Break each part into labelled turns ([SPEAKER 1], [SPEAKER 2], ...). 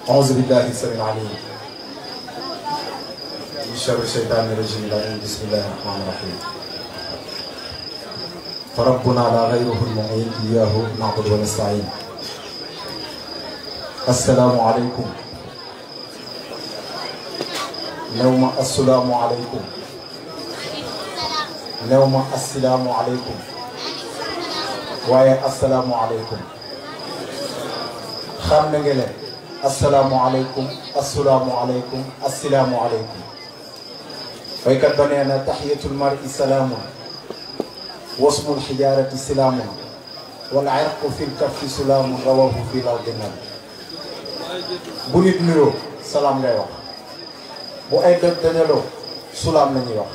[SPEAKER 1] أعوذ بالله السميع العليم من شر الشيطان الرجيم بسم الله الرحمن الرحيم فربنا لا غيره المعين إياه نعبد ونستعين السلام عليكم نوم السلام عليكم نوم السلام عليكم waaye asalaamualeykum xam na ngeen ne asalaamualeykum asalaamualeykum asalaamualeykum waykat ba nee na taxiyatul mar'i salaamun wasmul xijaarati silaamun wal irqu fil kaffi sulaamun rawahu fii lawdinam bu nit niroo salaam ngay wax bu ay doj dajaloo sulaam la ñuy wax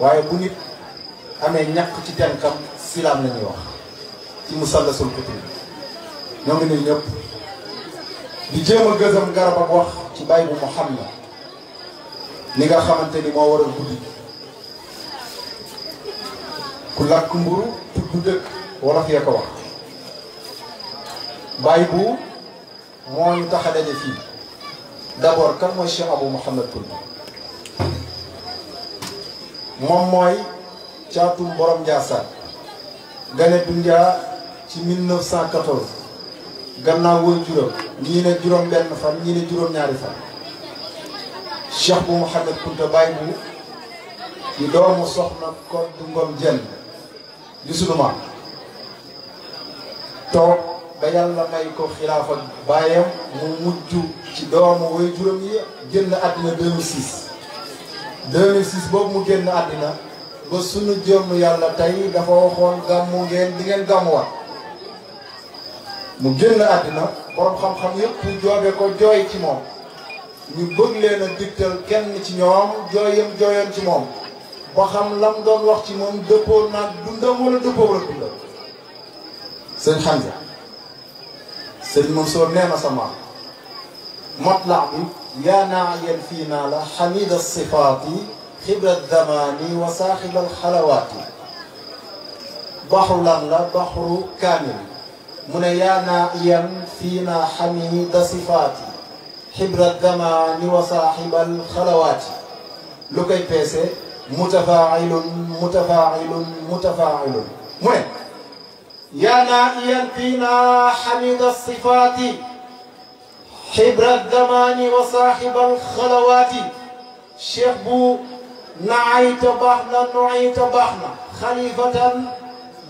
[SPEAKER 1] waaye bu nit amee ñàkk ci tenkam silaam la ñuy wax ci musallasul kutub ñoo ngi nuyu ñëpp di jéem a gësam garab ak wax ci bàyyi bu Muhammad ni nga xamante ni moo waral guddi ku lakk mburu tudd dëkk wolof yee ko wax bàyyi bu moo ñu tax a daje fii d'abord kan mooy Cheikh Abou Mouhamed Kounta moom mooy caatum borom Ndiassane gane dunyaa ci 1914 gannaaw woy juróom ñii ne juróom benn fan ñii ne juróom ñaari fan Cheikh Abou Mouhamed Kounta Baye bu di doomu soxna Koddu Ngom Jenn di sunu maam toog ba yàlla may ko xilaafa baayam mu mujj ci doomu woy juróom yi génn àddina 2006 2006 boobu mu génn àddina ba sunu jëmm yàlla tey dafa waxoon gàmmu ngeen di ngeen gàmmuwaat mu génn àddina borom xam-xam yëpp joobe ko jooy ci moom ñu bëgg leen a digtal kenn ci ñoom jooyoon ci moom ba xam lam doon wax ci moom dëppoo naag dundam wala dëppoo wala dundam sëñ Hamza sëñ Mansour nee na sama matla bi yaa naa yéen fii naa la xamida sifaati xibra zamani wa saaxibal xalawaati baxru lan la baxru kaamil mu ne yaa naa yan fii naa xamida sifaati xibra zamani wa saaxibal xalawaati lu koy peese mutafailun mutafailun mutafailun mu ne yaa naa yan fii naa xamida sifaati xibra zamani wa saaxibal xalawaati cheikh bu naayta baax na nuayta baax na xalifatan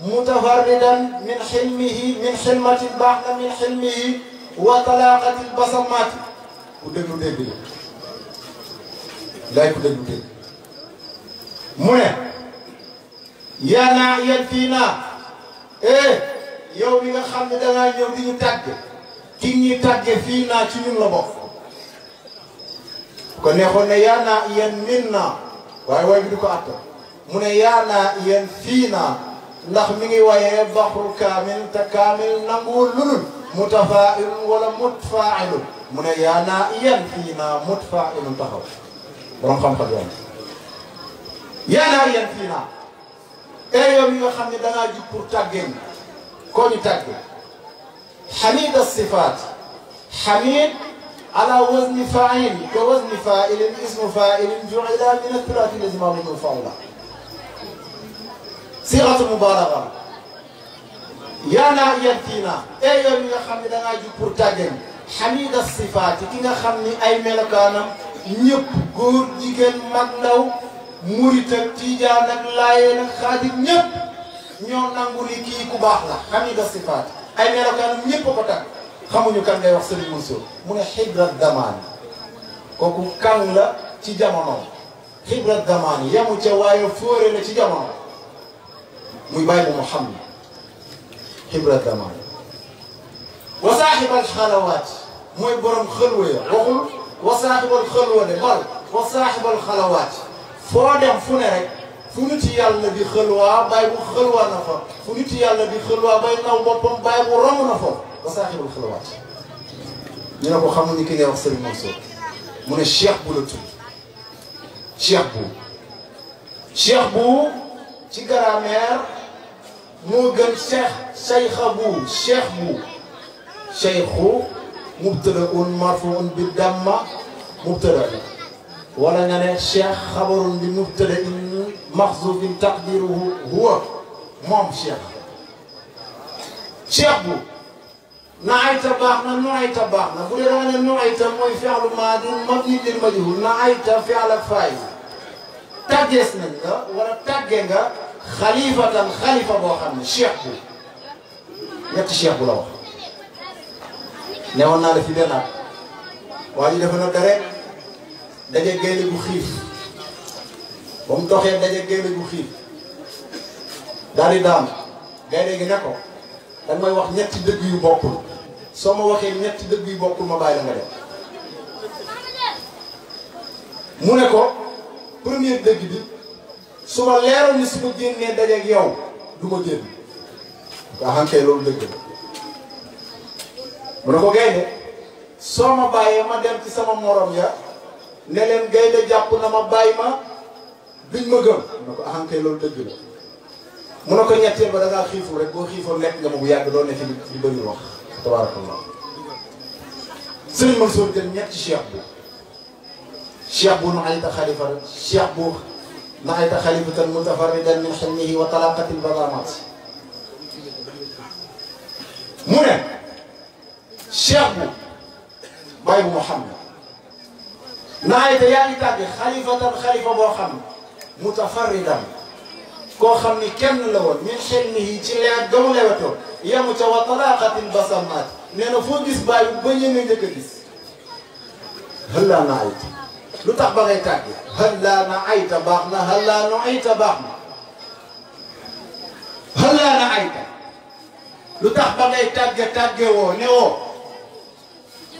[SPEAKER 1] mutafarridan min xilmihi min xilmatin baax na min xilmihi wa talaaqatil basamaati ku déglu dégg la laay ku déglu dégg mu ne yaa naa yan fii naa yow mi nga xam ne dangaa ñëw di ñu tàgg ki ñuy tàgge fii naa ci ñun la bokk ko neexoon ne yaa naa yan min naa waaye way bi di ko atta mu ne yaa naa yéen fii naa ndax mi ngi wayee baxru kaamil te kaamil nanguwul lulul mutafailun wala mutfailun mu ne yaa naa yéen fii naa mutfailun taxaw borom xam-xam yoon yaa naa yéen fii naa yow yi nga xam ne dangaa jug pour tàggee ñi koo ñu tàggee xamid as-sifaat xamid على وزن فاعل كوزن فاعل اسم فاعل جعل من الثلاثي الذي ما منه فاعل صيغه مبالغه يا نائيا فينا يوم يا خامي دا نجي pour taggen حميد الصفات كيغا خامني اي ملكانم ñepp goor jigen mag ndaw murit ak tijaan ak laayeen ak xaadir ñepp ñoo nangu ni kii ku baax la حميد الصفات ay melakanam ñepp ko tag xamuñu kan ngay wax Serigne Mansour mu ne xibra damaani kooku kan la ci jamono xibra damaani yamu ca waaye fóore la ci jamono muy Baye bu Muhammad xibra damaani wa saaxibal xalawaat mooy borom xëlwa ya waxul wa saaxibal xëlwa de bal wa saaxibal xalawaat foo dem fu ne rek fu nit yàlla di xëlwaa Baye bu xëlwaa na fa fu nit yàlla di xëlwaa bay naw boppam Baye bu romb na fa wa saaxibul xalawaat ñu ne ko xamuñu ki ngay wax Serigne Mansour mu ne Cheikh bu la tudd Cheikh bu ci grammaire moo gën Cheikh Cheikh bu mubtadaun marfuun bi damma mubtada wala nga ne cheikh xabarun bi mubtadain maxzufin taqdiruhu huwa moom cheikh bu naayta baax na nuayta baax na bu dee da nga ne nuayta mooy fi'lu maadin mabni lil majhul naayta fi'l ak faa'il tàggees nañ nga wala tàgge nga xalifatan xalifa boo xam ne cheikh bu ñetti cheikh bu la wax newoon naa la fi benn at waa ji dafa na dare daje gaynde gu xiif ba mu doxee daje gaynde gu xiif daal di daam gaynde gi ne ko danga may wax ñetti dëgg yu bokkul soo ma waxee ñetti dëgg yu bokkul ma bàyyi la nga dem mu ne ko premier dëgg bi su ma leeroon ni su ma génnee dajeeg yow du ma génn waa xankay loolu dëgg la mu ne ko gaynde soo ma bàyyee ma dem ci sama morom ya ne leen gaynde jàpp na ma bàyyi ma duñ ma gëm mu ne ko xankay loolu dëgg la mu ne ko ñetteel ba da ngaa xiiful rek boo xiifoon lekk nga ma bu yàgg doon ne fi di bëri wax tabaarakallah sëriñ Mansour jël ñetti cheikh bu naayta xalifa cheikh bu naayta xalifatan mutafarridan min xilmihi wa talaqatil badamat mu ne cheikh bu baay bu Muhammad naayta yaa ngi tàgge xalifatan xalifa boo xam ne mutafarridan koo xam ni kenn la woon min xilmihi ci leer gamu lewetoon yamu ca wa talaqatil basamat nee na foo gis bàyyi ba ñëwee njëkk a gis hëllaa na ayta lu tax ba ngay tàgge hëllaa na ayta baax na hëllaa na ayta baax na hëllaa na ayta lu tax ba ngay tàgge woo ne woo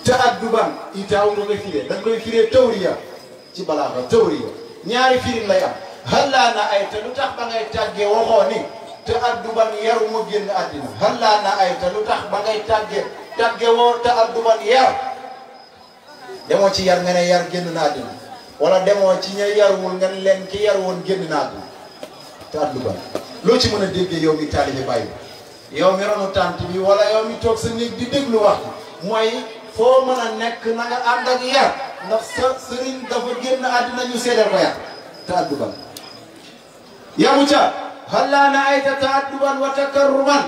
[SPEAKER 1] te adduban itaaw nga koy firee dañ koy firee tawriya ci balaaxa tawriya ñaari firin lay am hëllaa na ayta lu tax ba ngay tàgge waxoo ni te adduban yaru mu génn àddina hëllaa na ayta lu tax ba ngay tàgge woo te adduban yar demoo ci yar nga ne yar génn na àddina wala demoo ci ña yarwul nga ne leen ki yar woon génn na àddina te adduban loo ci mën a déggee yow mi taalibe bàyyi yow mi ronu tànt bi wala yow mi toog sa néeg di déglu wax mooy foo mën a nekk na nga ànd ak yar ndax sa sëriñ dafa génn àddina ñu seedeel ko yar te adduban yamu ca hallaa na ayta te adduban wa takarruman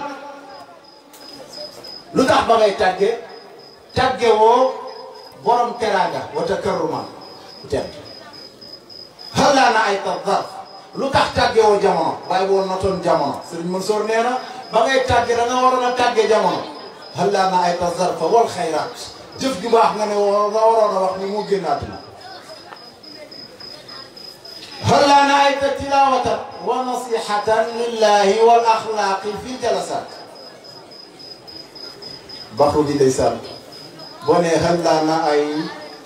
[SPEAKER 1] lu tax ba ngay tàgge woo borom teraanga wa takarruman tedd hallaa na ayta zarf lu tax tàgge woo jamono bàyyi woon notoon jamono Sëriñ Mansour nee na ba ngay tàgge da nga waroon a tàgge jamono hallaa na ayta zarfa wal xayraat jëf ju baax nga ne nga waroon a wax ni mu génn àddina hallaa na ayta tilawatan wa nasihatan lillahi wal axlaaqi fi jalasat baxru bi ndeysaan boo nee hallaa na ay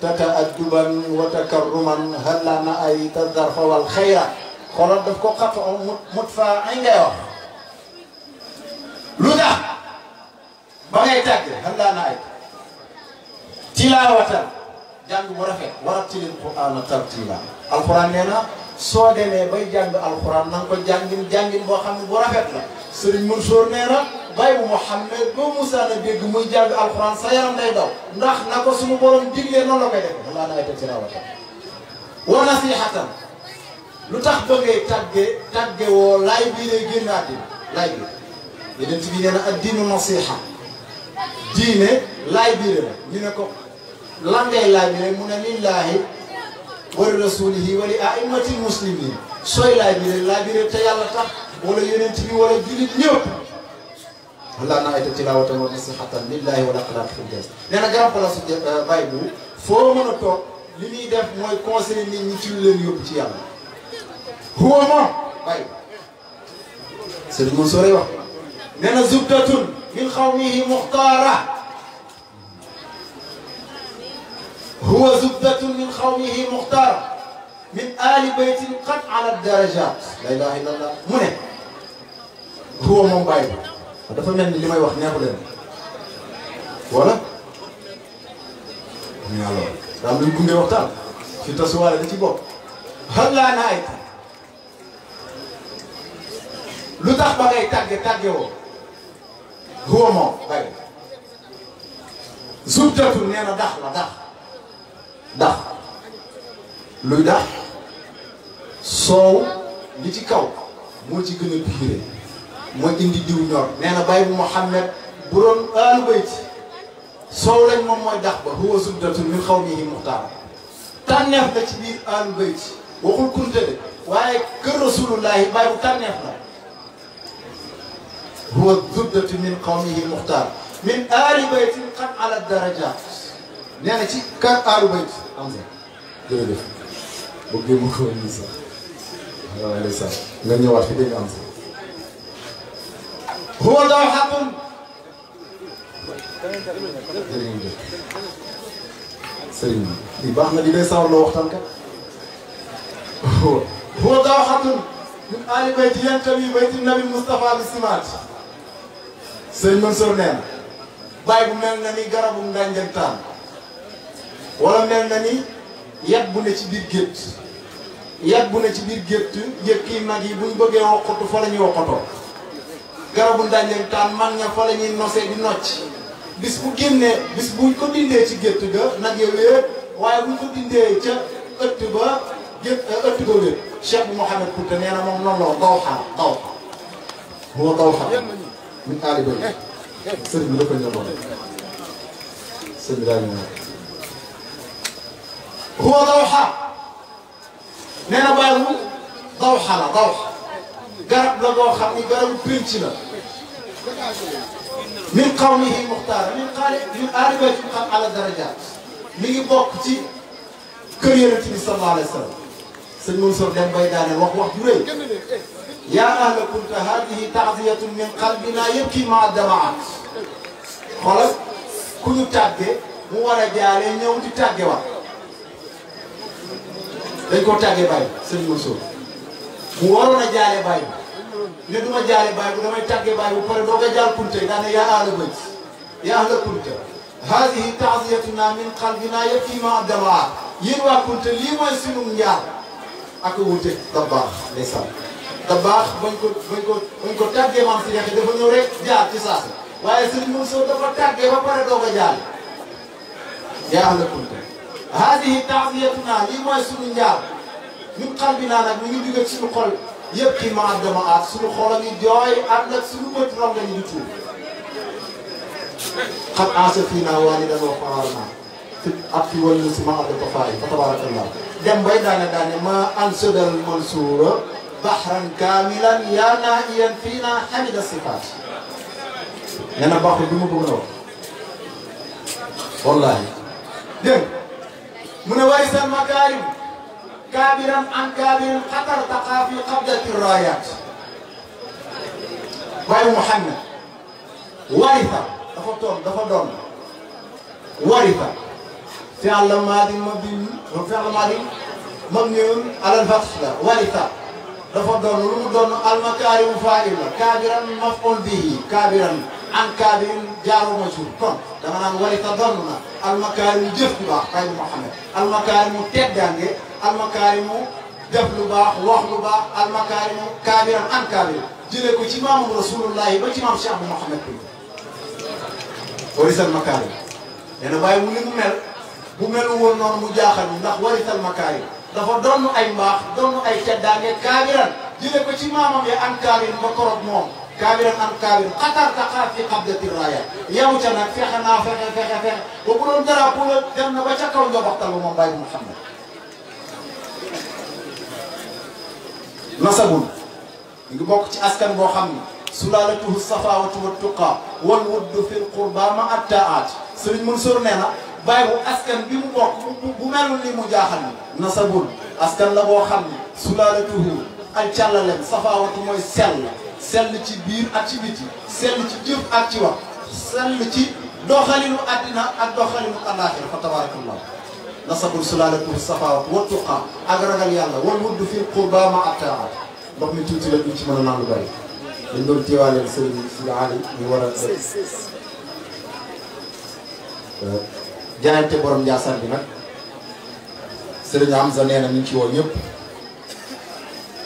[SPEAKER 1] tataadduban wa takarruman hallaa na ay tazarfa wal xayraat xoolal daf ko xat mut fa ay ngay wax lu tax ba ngay tàgge hallaa na ay tilaawatan jàng bu rafet warattilil qur'aana tartiila alquran nee na soo demee bay jàng alquran na nga ko jàngin boo xam ne bu rafet la Sëriñ Mansour nee na Baye Mouhamed boo Moussa na dégg muy jàng alquran sa yaram day daw ndax na ko suñu borom diglee noonu la koy def hallaa na ay tilaawatan wa nasihatan lu tax ba ngay tàgge woo laay bii lay génn àddina laay bi yeneen ci bi nee na ak diinu nasiha diine laay biire la ñu ne ko lan ngay laay biire mu ne lillahi wa rasulihi wa li a'immatil muslimin sooy laay biire te yàlla tax wala yeneen ci bi wala julit ñëpp hallaa na ayta tilawatan wa nasihatan lillahi wa laqalaat fil jas nee na garab la su bay bu foo mën a toog li muy def mooy conseiller nit ñi ci lu leen yóbbu ci yàlla huwa moom bay Sëriñ Mansour lay wax nee na zubdatun min xawmihi muxtaara huwa zubdatun min xawmihi muxtaara min aali baytin qad ala darajat la ilaha illallah mu ne huwa moom bàyyi dafa mel ni li may wax neexu leen wala ñu alors daam luñ gunge waxtaan fi tasuwaale da ci bopp hallaa na ayta lu tax ba ngay tàgge woo huwa moom bàyyi zubdatu nee na dax la dax luy dax soow li ci kaw moo ci gën a piiré mooy indi diw ñor nee na Baye bu Muhammad bu doon aalu bayt soow lañ moom mooy dax ba huwa zubdatu min xawmihi muxtaar tànneef la ci biir aalu bayt waxul kunte de waaye kër rasulullahi Baye bu tànneef la huwa zubdatu min qawmihi muxtaar min aali baytin qad ala darajat nee na ci kër aalu bayt am sa jërëjëf bëggee mu ko nii sax waaw ndeysaan nga ñëwaat fi dégg am sa huwa dawhatun jërëjëf sëriñ bi baax na di lay sawar loo waxtaan kat huwa dawhatun min aali bayti yantawi bayti nabi Mustafa bi simaat sëriñ Mansour nee na Baye bu mel na ni garabu ngànjantaan wala mel na ni yat bu ne ci biir gétt yat bu ne ci biir gétt yëkki mag yi buñ bëggee wokkatu fa la ñuy wokkatoo garabu ngànjantaan mag ña fa la ñuy nosee di nocc bis bu génnee bis buñ ko dindee ci gétt ga nag ya wéet waaye buñ ko dindee ca ëtt ba wéet Cheikh bu Mouhamed Kounta nee na moom noonu la dawxa huwa dawxa min aali bay sëriñ bi dafa ñëwoon sëriñ bi daal di ñëw huwa dawxa nee na Baye mu dawxa la dawxa garab la boo xam ni garabu pénc la min qawmihi muxtaar min aali bayti qad ala darajat mi ngi bokk ci kër Yonent bi sallallahu alayhi wa sallam sëñ Mansour dem bay daane wax ju rëy yaa ahla Kounta hadihi taaziyatun min qalbina yabki maa damaat xoolal ku ñu tàgge mu war a jaale ñëw di tàgge wax dañ koo tàgge Baye sëñ Mansour mu waroon a jaale Baye ne duma jaale Baye bu damay tàgge Baye bu pare doog a jaal Kounta yi daane yaa ahla bayt yaa ahla Kounta hadihi taaziyatuna min qalbina yabki maa damaat yéen waa Kounta lii mooy sunu njaar ak wuute da baax ndeysaan da baax bañ ko tàggee maam si neexee dafa ñëw rek jaar ci saasi waaye sëñ Mansour dafa tàggee ba pare doog a jaale yaa ahla Kounta hadihi taaziyatuna lii mooy sunu njaar min qalbina nag mi ngi jóge ci suñu xol yëpp ki ma dama aat suñu xol a ngi jooy ànd ak suñu bët rom lañu di tuur xam ansa fii naa waa ni dañoo faral naa fi ak fi wal ñu si ma ànd ko faay fa tabarakallah dem bay daane ma ansodal Mansoura bahran kaamilan yaa naa iyan fii naa hamida sifaat nee na baaxul bi ma bëgg na wax wallahi dégg mu ne warisan makaarim kaabiran an kaabirin xatar taqaa fi qabdati raayaat Baye Mouhamed warisa dafa doon warisa fi'l maadi mabniun alal fath la warisa dafa doon lu mu doon almakaarimu faa'il la kaabiran maf'uul bihi kaabiran an kaabirin jaaru majruur kon danga naan warisa doon na almakaarimu jëf bu baax Baye Mouhamed almakaarimu teddange almakaarimu def lu baax wax lu baax almakaarimu kaabiran an kaabir jëlee ko ci maamu rasulullahi ba ci maam Cheikh bu Mouhamed Kounta warisal makaarim nee na Baye mu ni mu mel bu melu woon noonu mu jaaxal ñu ndax warisal makaarim dafa doon ay mbaax doon ay teddaange kaabiran jëlee ko ci maamam ya an kaabir ba korog moom kaabiran an kaabir xatar taqaa fi qabdati raaya yow ca nag fexe naa fexe ba bu doon drapeau la dem na ba ca kaw njobaxtal ba moom Baye Mouhamed nasabun ngi bokk ci askan boo xam ni sulaalatuhu safaawatu wa tuqaa wal wuddu fil qurba ma attaat Sëriñ Mansour nee na Baye bu askan bi mu bokk bu melul ni mu jaaxal ni nasabun askan la boo xam ni sulaalatuhu ak càllalem safaawatu mooy sell ci biir ak ci biti sell ci jëf ak ci wax sell ci doxalinu àddina ak doxalinu àllaaxira fa tabarakallah nasabun sulaalatuhu safaawatu wa tuqaa ak ragal yàlla wal wuddu fil qurba ma attaat ndox mi tuuti la duñ ci mën a naan lu bari dañ doon teewaaleel sëriñ si Ali ñu war a jaayante borom Ndiassane bi nag sëriñ Hamza nee na ñu ngi ci woo ñëpp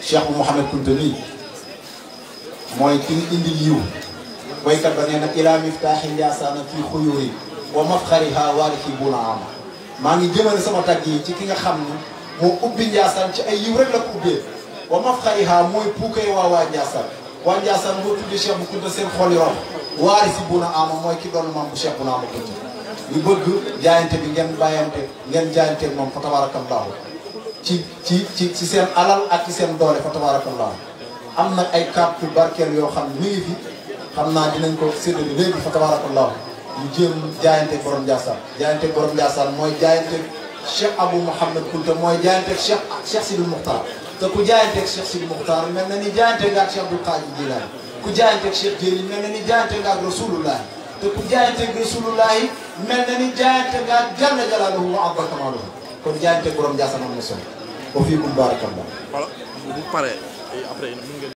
[SPEAKER 1] Cheikh bu Mouhamed Kounta nii mooy ki ñu indil yiw boykat ba nee na ilaa miftaaxi Ndiassane fii xuyóori wa mafxariha waarisi buna ama maa ngi jëmale sama tagg yi ci ki nga xam ni moo ubbi Ndiassane ci ay yiw rek la ko ubbee wa mafxariha mooy puukay waa Ndiassane moo tuddee Cheikh bu Kunta seen xol yoon waarisi buna ama mooy ki doon maam bu Cheikh bu Naama Kunta ñu bëgg jaayante bi ngeen bàyyante ngeen jaayanteeg moom fa tabarakallahu ci seen alal ak ci seen doole fa tabarakallahu am nag ay kàddu barkeel yoo xam ne mi ngi fi xam naa dinañ ko séddale léegi fa tabarakallahu ñu jéem jaayanteeg borom Ndiassane mooy jaayanteeg Cheikh Abou Mouhamed Kunta mooy jaayanteeg Cheikh Sidil Muxtaar te ku jaayanteeg Cheikh Sidil Muxtaar mel na ni jaayanteeg nga ak Cheikh Abdul Qadir Jilaani ku jaayanteeg Cheikh Jéeli mel na ni jaayanteeg nga ak Rasulullahi te ku jaayanteeg Rasulullahi mel na ni jaayanteeg nga ak Jalla Jalaaluhu wa Azza Kamaaluhu kon jaayanteeg borom Ndiassane am na solo wa fiikum baarakallah.
[SPEAKER 2] voilà bu paree après